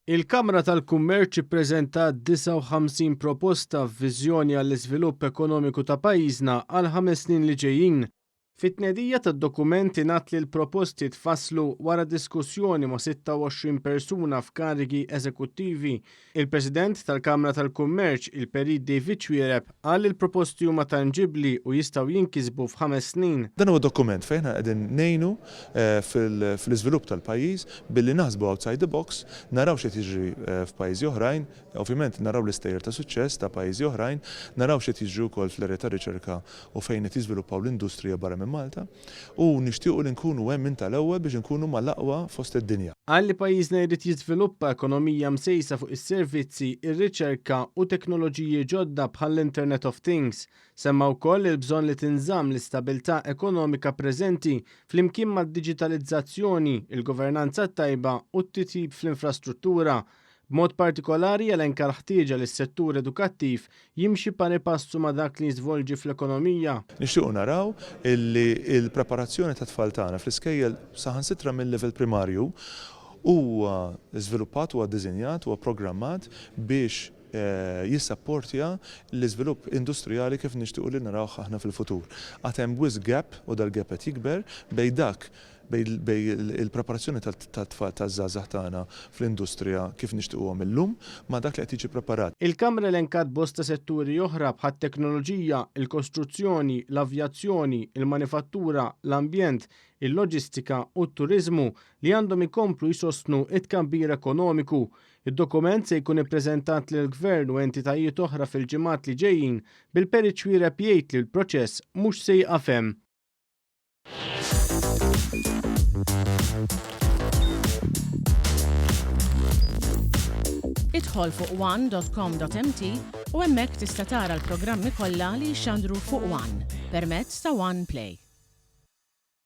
Il-Kamra tal-Kummerċ ippreżentat 59 proposta f'viżjoni għall-iżvilupp ekonomiku ta' pajjiżna għall-ħames snin li ġejjin. Fit-tnedija tad-dokument ingħad li l-proposti tfasslu wara diskussjoni ma' 26 persuna f'karigi eżekuttivi. Il-President tal-Kamra tal-Kummerċ, il-Perit David Xuereb, qal li l-proposti huma tanġibbli u jistgħu jinkisbu f'ħames snin. Dan huwa dokument fejn aħna qegħdin ngħinu fl-iżvilupp tal-pajjiż billi naħsbu outside the box, naraw x'qed jiġri f'pajjiżi oħrajn, Ovvjament naraw l-istejjer ta' suċċess ta' pajjiżi oħrajn, naraw x'qed jiġri wkoll fl-erja tar-riċerka u fejn qed jiżviluppaw l-industrija barra minn Malta u nixtiequ li nkunu hemm minn tal-ewwel biex inkunu mal-aqwa fost id-dinja. Qal li pajjiżna jrid jiżviluppa ekonomija msejsa fuq is-servizzi, ir-riċerka u teknoloġiji ġodda bħall-Internet of Things. Semma wkoll il-bżonn li tinżamm l-istabilità ekonomika preżenti flimkien mad-diġitalizzazzjoni, il-governanza t-tajba u t-titjib fl-infrastruttura. B'mod partikolari jelenka l-ħtieġa li s-settur edukattiv jimxi pari passu ma' dak li jiżvolġi fl-ekonomija. Nixtiequ naraw illi l-preparazzjoni tat-tfal tagħna fl-iskejjel saħansitra mil-livell primarju huwa żviluppat, huwa ddisinjat, huwa programmat biex jissapportja l-iżvilupp industrijali kif nixtiequ li narawh aħna fil-futur. Għad hemm wisq gap, u dal-gap qed jikber, bejn dak bejn il-preparazzjoni tat-tfal taż-żgħażagħ tagħna fl-industrija kif nixtiequhom illum ma' dak li qed jiġi preparat. Il-Kamra elenkat bosta setturi oħra bħat-teknoloġija, il-kostruzzjoni, l-avjazzjoni, il-manifattura, l-ambjent, il-loġistika u t-turiżmu li għandhom ikomplu jsostnu t-tkabbir ekonomiku. Id-dokument se jkun ippreżentat lill-Gvern u entitajiet oħra fil-ġimgħat li ġejjin, bil-Perit Xuereb jgħid li l-proċess mhux se jieqaf hemm. Idħol fuq one.com.mt u hemmhekk tista' tara l-programmi kollha li jixxandru fuq One permezz ta' One Play.